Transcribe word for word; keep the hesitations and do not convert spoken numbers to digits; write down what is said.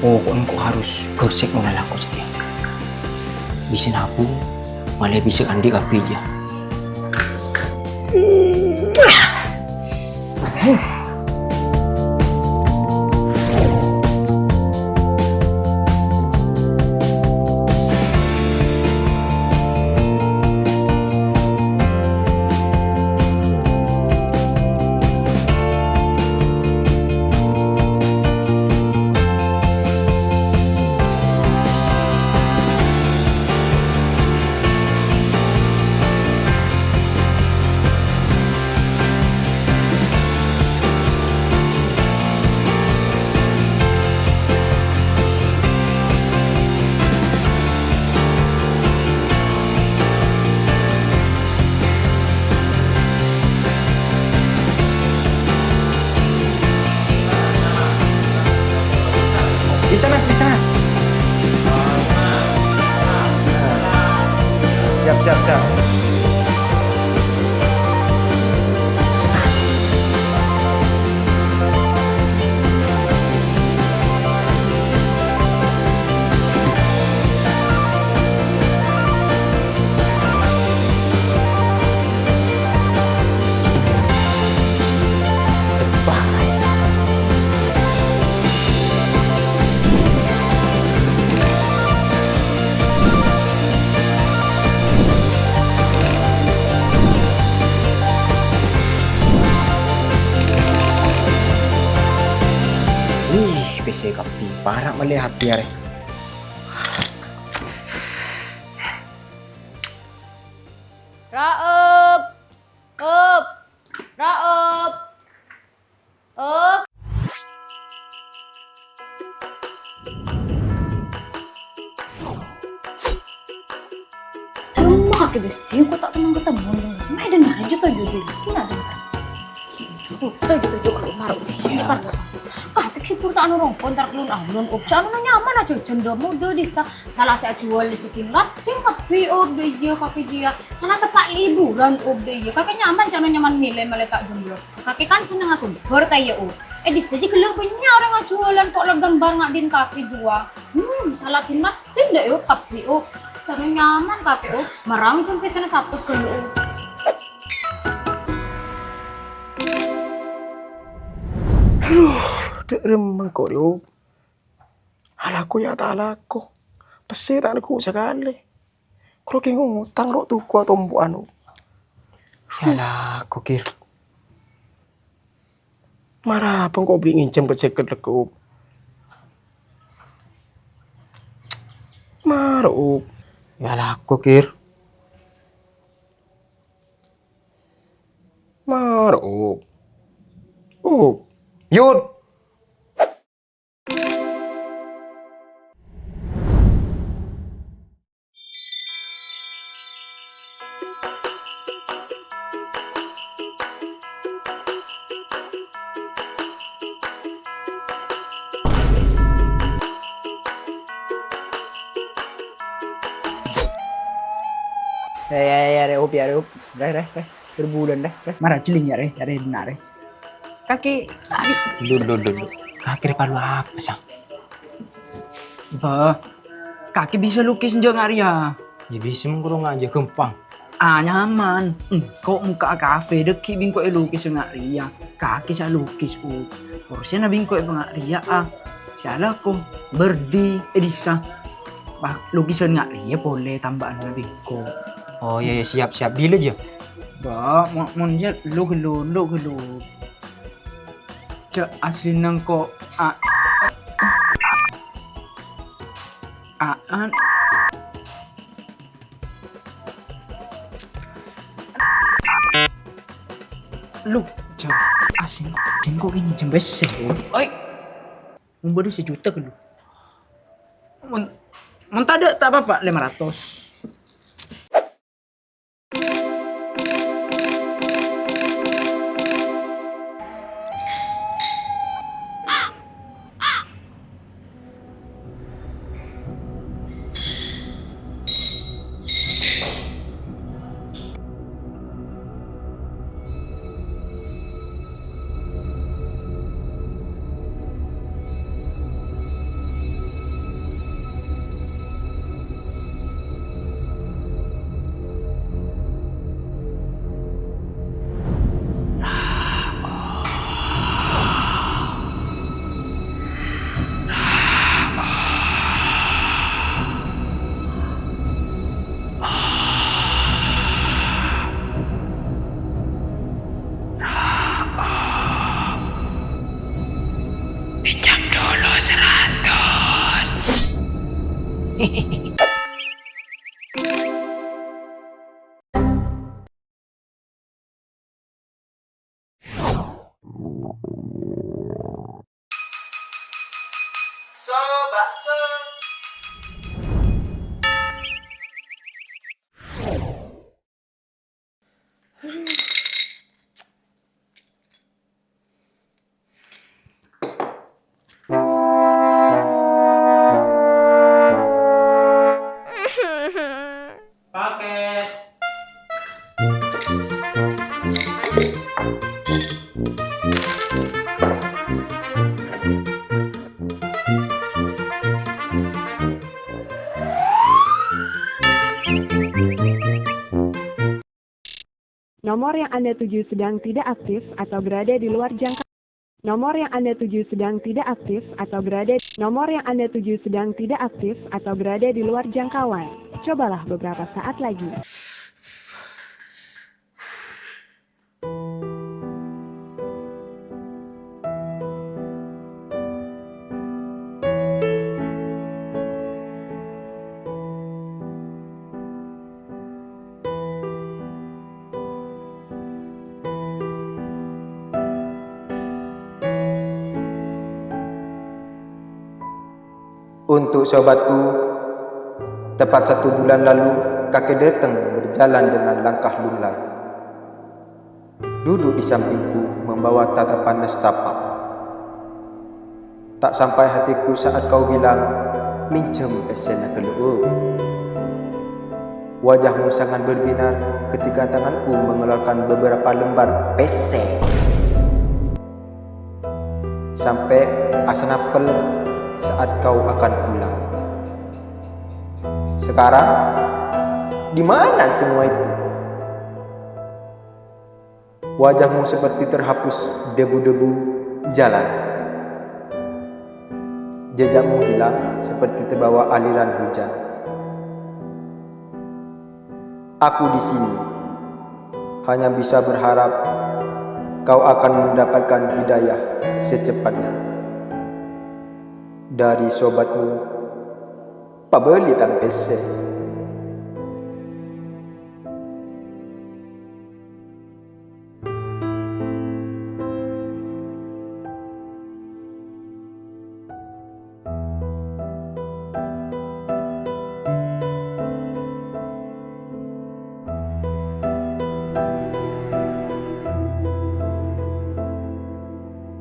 Pokokna engko' harus ghorsèk mon alako satèya. Bisa nabung, malè bisa andi' kabbhi jâ. Bisa, Mas, bisa, Mas. Siap, siap, siap. Wih, pèssè kabbhi. Para' mellè hati arè. Ra'ep! Ep! Ra'ep! Ep! Rumah kakè bes, kok ta' temmo-temmo. Mai dengar aja tuh, Jody. Gimana dengar? Tuh, tuh, tuh, tuh, keluar. Iya. Ini kan. Kakè kibur ta' ana rongko, entar kelun-alun, Op. Jhâ' ana nyaman aja, jhândhâ muda dissa. Sala sè ajhuwâl sè ghing latèn kabbhi, Op, dâ' iyâ, kakè jiyâ. Sala teppa' liburan, Op, dâ' iyâ. Kakè nyaman, jhâ' ana nyaman milè malè ta' jomblo. Kakè kan senneng aghâmbhâr, ta' iyâ, Op? È, dissa jiyâ ghellâ' bânnya' orèng ajhuwâlân, kok la ghâmbhâr nga'din kakè jhuwâ. Hmm, sala ghing latèn dâ' iyâ, Op, kabbhi, Op. Jhâ' ana nyaman kakè, Op. Marang jhân pèssèna satos ghellâ', Op. Aduh, dâ' remma engko' rè, Op. Alako ya ta' alako. Pèssè ta' neggu' sakalè. Karo kèng otang ro' toko'a tompo'an, Op. Ya alako, Kir. Mara bâ' engko' bâli' ngènjhâm kèt-sèkèt lèko, Op. Mara, Op. Ya alako, Kir. Mara, Op. Op. Yud. Ya, ya, ya, rè, Op, ya, rè, Op. Rè, rè, rè. Berbulan, rè, rè. Mara jhelling, ya, rè. Ya, rè, denna', rè. Kakè, ayo. Dulu, dulu, dulu. Kakè rè parlo apa, Sang? Bâh, kakè bisa lukis enjâ' nga' rèya? Ya, bisa mengko nga' jâ' ghâmpang. Ah, nyaman. Hmm, ko' mokka'a kafe, dâggi' bi' engko' èlukis nga' rèya. Kakè sè alukis, Op. Porsèna bi' engko' èpanga' rèya, ah. Sè alako, bârdi, è dissa. Wah, lukisân nga' rèya polè tamba'anna bi' engko'. Oh, iya, iya, siap, siap. Dila, jâ. Bâh, mon, mon jâ, lu, lu, lu, lu. Jâ' aslina engko', a-, a-, an-, Lu, jâ', aslina engko' kènè' jembes sè. Oi. Mon bâdâ sajuta ghâllu. Mon, mon tadâ' ta' apa-apa, lèma ratos. So bakso. Paket. Nomor yang Anda tuju sedang tidak aktif atau berada di luar jangka-, nomor yang Anda tuju sedang tidak aktif atau berada, nomor yang Anda tuju sedang tidak aktif atau berada di luar jangkauan. Cobalah beberapa saat lagi. Untuk sobatku, tepat satu bulan lalu, kakè dâteng berjalan dengan langkah lunglai. Duduk di sampingku membawa tatapan nestapa. Tak sampai hatiku saat kau bilang, "Minjem pèssèna ghâllu." Wajahmu sangat berbinar ketika tanganku mengeluarkan beberapa lembar pèssè. Sampai asanapel saat kau akan pulang. Sekarang, di mana semua itu? Wajahmu seperti terhapus debu-debu jalan. Jejakmu hilang seperti terbawa aliran hujan. Aku di sini hanya bisa berharap kau akan mendapatkan hidayah secepatnya dari sobatmu. Pabâli tang pèssè.